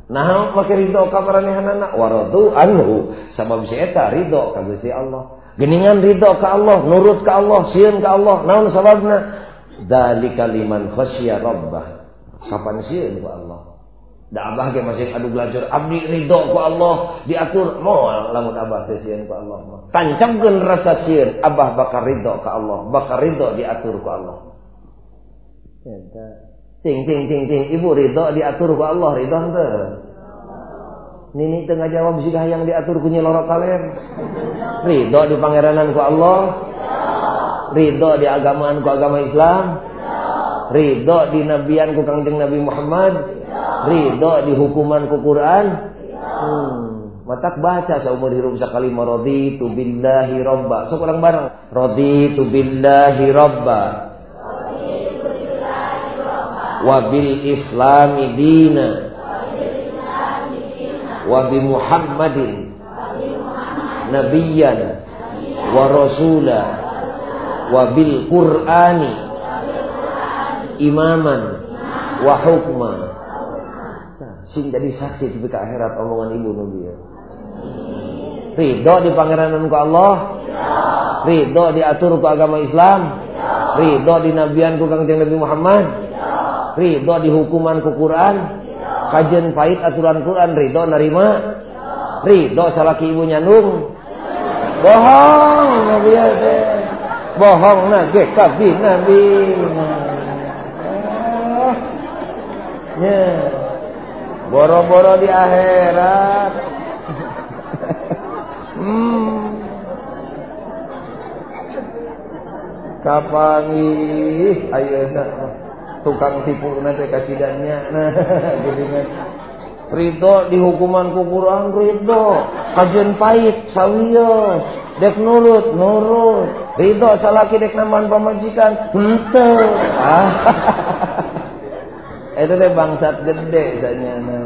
Nah, make ridho ka maranehanana waradu anhu sabab si eta ridho ka Gusti Allah. Geningan ridho ka Allah, nurut ka Allah, sieun ka Allah. Naon sababna? Dzalika liman khasya rabbah. Kapan sieun ku Allah? Da abah ge masih adu belajar abdi ridho ku Allah, diatur moal lamun abah teh sieun ku Allah mah. Tancapkeun rasa sieun, abah bakal ridho ka Allah, bakal ridho diatur ku Allah. Eta. Cing cing cing cing, ibu ridho diatur ku Allah, ridho henteu? Nini teu ngajawab siga hayang diatur ku Nyi Loro Kaler. Ridho di pangeranan ku Allah. Ridho di agamaan ku agama Islam. Ridho di nabian ku Kangjeng Nabi Muhammad. Ridho di hukuman ku Quran. Matak baca saumur hirup sakali raditu billahi robba. Sok urang bareng. Raditu billahi robba. Wa bil islami dina. Wa bi Muhammadin nabiyyan wa rasula. Wa bil Qur'ani imaman wa hukma. Sing jadi saksi di akhirat omongan ibu nu bieu. Ridho di pangeranan ku Allah. Ridho diatur ku agama Islam. Ridho di nabian ku Kangjeng Nabi Muhammad. Ridho di hukuman ku Quran. Kajian pahit aturan Quran ridho nerima. Ridho salaki ibu nyandung. Bohong nabi teh. Bohong na ge kabi nabi. Nya. Boro-boro di akhirat. Kapan ih ayeuna tukang tipu nanti kasidannya. Nah, geuningan. Ridho di hukuman ku Quran ridho, kajian pahit sawios, dek nurut nurut, ridho salaki dek nambahan pamajikan, henteu. Ah. Itu teh bangsat gede sanyana.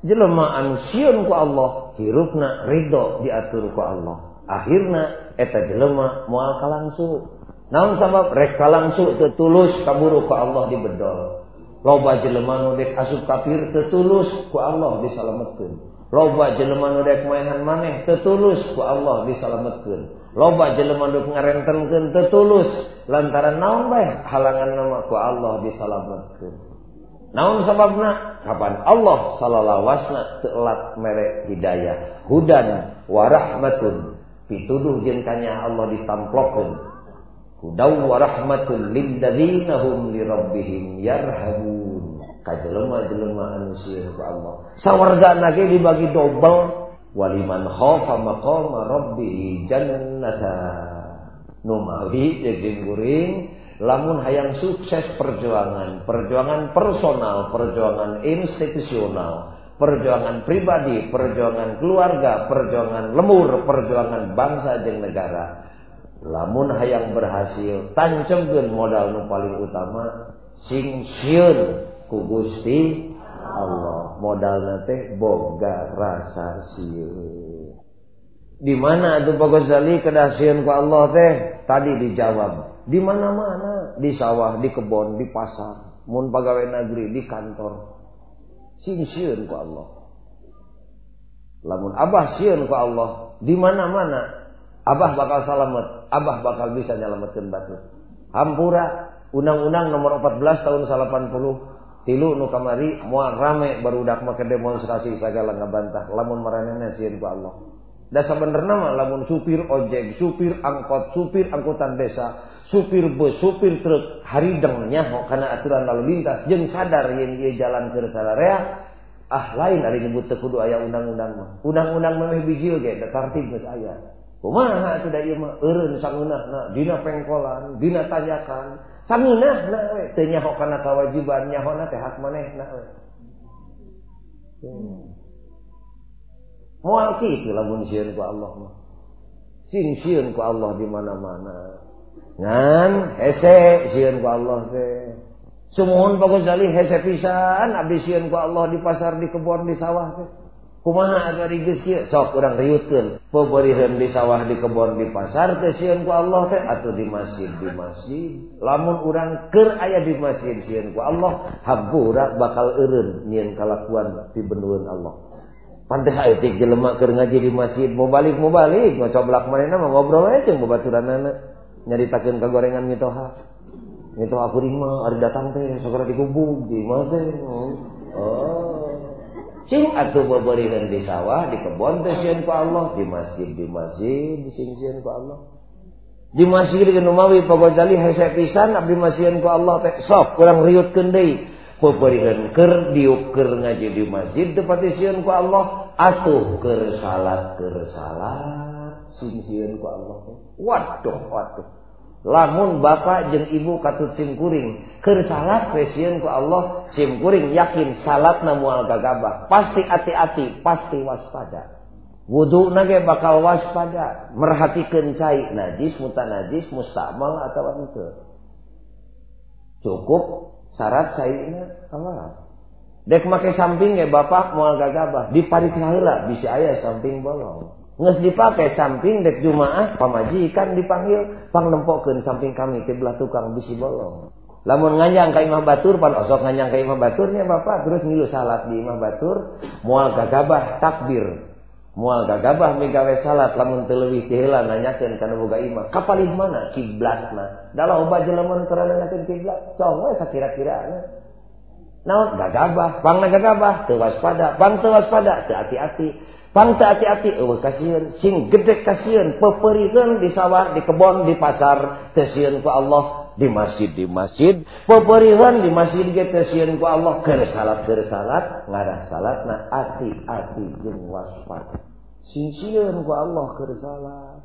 Jelema anu sieun ku Allah, hirupna ridho diatur ku Allah. Akhirna eta jelema moal kalangsu. Naon sabab rek kalangsu teu tulus kaburu ku Allah dibedol. Loba jelema nu dek asup kafir teu tulus ku Allah disalametkeun. Loba jelema nu dek maehan maneh teu tulus ku Allah disalametkeun. Loba jelema nu ngarentenkeun teu tulus lantaran naon bae halangan nama ku Allah disalametkeun. Naon sababna? Kapan Allah salalawasna teu elat mere hidayah, hudan wa rahmatun. Pituduh jeung kanya Allah ditamplokeun. Hudaw wa rahmatul lil ladzina hum li rabbihim yarhabun. Ka jelema-jelema anu sieun ku Allah. Sawargana ge dibagi dobel, waliman khafa maqama rabbih jannatan. Nu mawi jeung kuring lamun hayang sukses perjuangan, perjuangan personal, perjuangan institusional, perjuangan pribadi, perjuangan keluarga, perjuangan lemur, perjuangan bangsa jeung negara. Lamun hayang berhasil, tancapkeun modal nu paling utama sing sieun ku Gusti Allah. Modalna teh boga rasa sieun. Di mana atuh Pak Ghazali kedah sieun ku Allah teh? Tadi dijawab. Di mana-mana, di sawah, di kebon, di pasar, mun pagawe negeri, di kantor. Sing sieun ku Allah. Lamun abah sieun ku Allah, di mana-mana abah bakal salamet, abah bakal bisa nyalametkeun batur. Hampura Undang-Undang Nomor 14 tahun 80 tilu nu kamari moal rame barudak make demonstrasi sagala ngabantah lamun maranehna sieun ku Allah. Da sabenerna mah lamun supir ojek, supir angkot, supir angkutan desa, supir bus, supir truk harideng nyaho kana aturan lalu lintas jeung sadar yen ieu jalan keur sararea, ah lain ari nyebut teu kudu aya undang-undang mah. Undang-undang mah bijil ge da tartib geus aya. Kumaha atuh da ieu mah eureun sangeunahna dina pengkolan, dina tanyakan, sangeunahna we teu nyaho kana kewajiban, nyahona teh hak manehna we. Moal kitu lamun sieun ku Allah mah. Sing sieun ku Allah di mana-mana. Ngan hese sieun ku Allah teh. Sumuhun Pak Ghazali hese pisan abdi sieun ku Allah di pasar, di kebon, di sawah teh. Kumaha atuh ari geus kieu? Sok urang riutkeun. Peupeuriheun di sawah, di kebon, di pasar teh sieun ku Allah teh atuh di masjid, di masjid. Lamun urang keur aya di masjid sieun ku Allah, hampura bakal eureun nyieun kalakuan pibendueun Allah. Pantes aya teh jelema keur ngaji di masjid mau balik ngocoblak manehna mah ngobrol we jeung babaturanana nyaritakeun kagorengan mitoha. Mitoha kuring mah ari datang teh sagala digubug di imah teh. Oh. Sing atuh beberiheun di sawah, di kebon teh sieun ku Allah, di masjid sing sieun ku Allah. Di masjid ge nu mawi Pak Gozali hese pisan abdi mah sieun ku Allah teh. Sok urang riutkeun deui. Beberiheun keur diuk keur ngaji di masjid teu pati sieun ku Allah, atuh keur salat sing sieun ku Allah teh. Waduh, waduh. Lamun bapak jeung ibu katut sim kuring keur salat we sieun ku Allah, sim kuring yakin salatna moal gagabah, pasti hati-hati, pasti waspada. Wuduna ge bakal waspada, merhatikeun cai najis, mutanajis, mustamal atawa henteu. Cukup syarat caina awas. Dek make samping ge bapak moal gagabah, dipariksa heula bisi aya samping bolong. Geus dipake samping dek jumaah pamajikan dipanggil pangnempokeun samping kami ti belah tukang bisi bolong. Lamun nganjang ka imah batur pan osok nganjang ka imah baturnya bapak terus ngilu salat di imah batur moal gagabah takbir. Moal gagabah migawe salat lamun teu leuwih ti heula nanyakeun ka nu boga imah. Kapalih mana kiblatna? Da loba jelema nu teu nanyakeun kiblat, cong we sakira-kirana. Naon gagabah, pangna gagabah teu waspada, pang teu waspada teu ati-ati. Pang teu ati-ati eueuh kasieun, sing gede kasieun pepeurikeun di sawah, di kebon, di pasar teu sieun ku Allah, di masjid pepeurikeun di masjid ge teu sieun ku Allah, keur salat ngarah salatna ati-ati jeung waspada. Sing sieun ku Allah keur salat.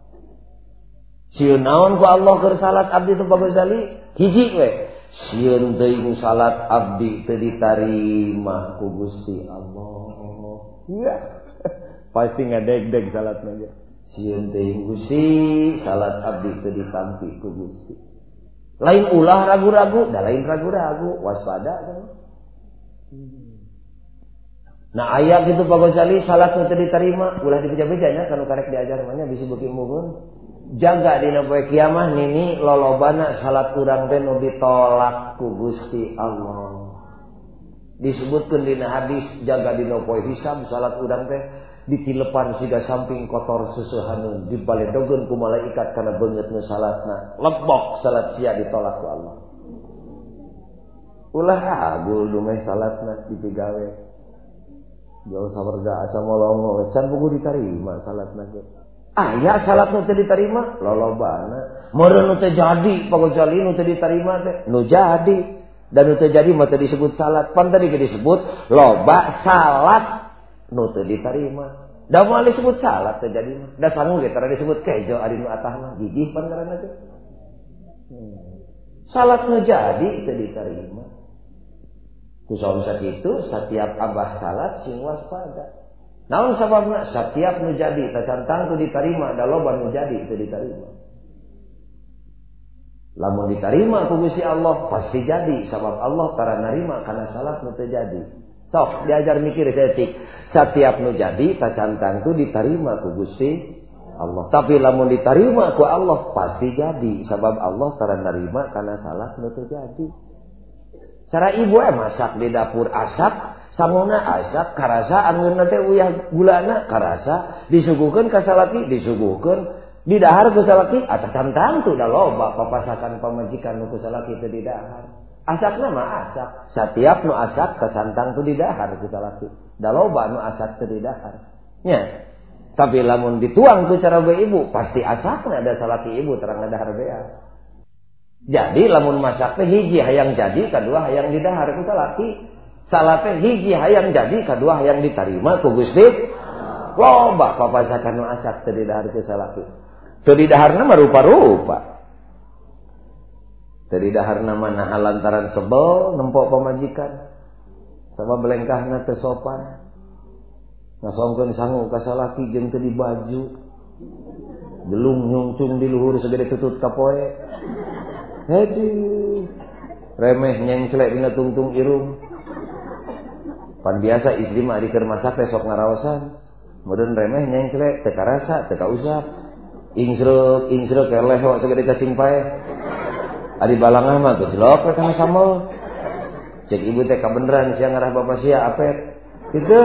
Sieun naon ku Allah keur salat abdi teh Pak Gozali? Hiji we. Sieun teuing salat abdi teu ditarima ku Gusti Allah. Ya. Pasti ngadeg-deg salatna ge. Sieun teuing Gusti, salat abdi teu ditampi ku Gusti. Lain ulah ragu-ragu, da lain ragu-ragu, waspada kan. Nah aya kitu Pak Gozali salat nu teu diterima, ulah dibeja-beja nya kanu karek diajar mah nya bisi beuki embungeun. Jaga dina poe kiamah nini lolobana salat urang teh nu ditolak ku Gusti Allah. Disebutkeun dina hadis jaga dina poe hisab salat urang teh ditilepan siga samping kotor seseuhaneun dibaledogeun ku malaikat kana beungeut nu salatna lebok salat sia ditolak ku Allah. Ulah agul dumeh salatna dipigawe. Jauh sawarga asa molongo can puguh ditarima salatna ge. Aya salat nu teu ditarima lolobana. Meureun nu teu jadi Pak Gozali nu teu ditarima teh nu jadi dan nu teu jadi mah teu disebut salat. Pan tadi ge disebut loba salat nu teu ditarima. Da moal disebut salat teu jadi mah. Da sangu ge tara disebut kejo ari nu atah mah gigih pan ngaranna teh. Salat nu jadi teu ditarima. Ku saum sakitu setiap abah salat sing waspada. Naon sababna? Setiap nu jadi tacantang teu ditarima, da loba nu jadi teu ditarima. Lamun ditarima ku Gusti Allah pasti jadi, sabab Allah tara narima kana salat nu teu jadi. Sok diajar mikir saeutik. Setiap nu jadi tacantang tu ditarima ku Gusti Allah. Tapi lamun ditarima ku Allah pasti jadi, sabab Allah tara narima kana salat nu teu jadi. Cara ibu masak di dapur asak, sanguna asak, karasa angeunna teh uyah gulana karasa, disuguhkeun ka salaki, disuguhkeun didahar ku salaki, atacan tangtu da loba papasakan pamajikan nu ku salaki teu didahar. Asakna mah asak, satiap nu asak kacantang tu didahar ku salaki. Da loba nu asak teu didahar. Nya. Tapi lamun dituang ku cara ge ibu, pasti asakna da salaki ibu terang ngadahar beas. Jadi lamun masak teh hiji hayang jadi, kadua hayang didahar ku salaki. Salat teh hiji hayang jadi, kadua hayang ditarima ku Gusti. Loba papasakan nu asak teu didahar ku salaki. Teu didaharna mah rupa-rupa. Teu didaharna mah naha lantaran sebel nempok pamajikan. Sama belengkahna teu sopan. Ngasongkeun sangu ka salaki jeung teu dibaju. Gelung nyungcung di luhur segede tutut kapoe. Hedi remeh nyengclek dina tungtung irung. Pan biasa istri mah ari keur masak teh sok ngaraosan. Meureun remeh nyengklek teu karasa, teu kausap. Ingsreuk, ingsreuk keleh wa sagede cacing paeh. Ari balangah mah gejlok we kana sambel. Cek ibu teh kabeneran sia ngarah bapak sia apet. Gitu.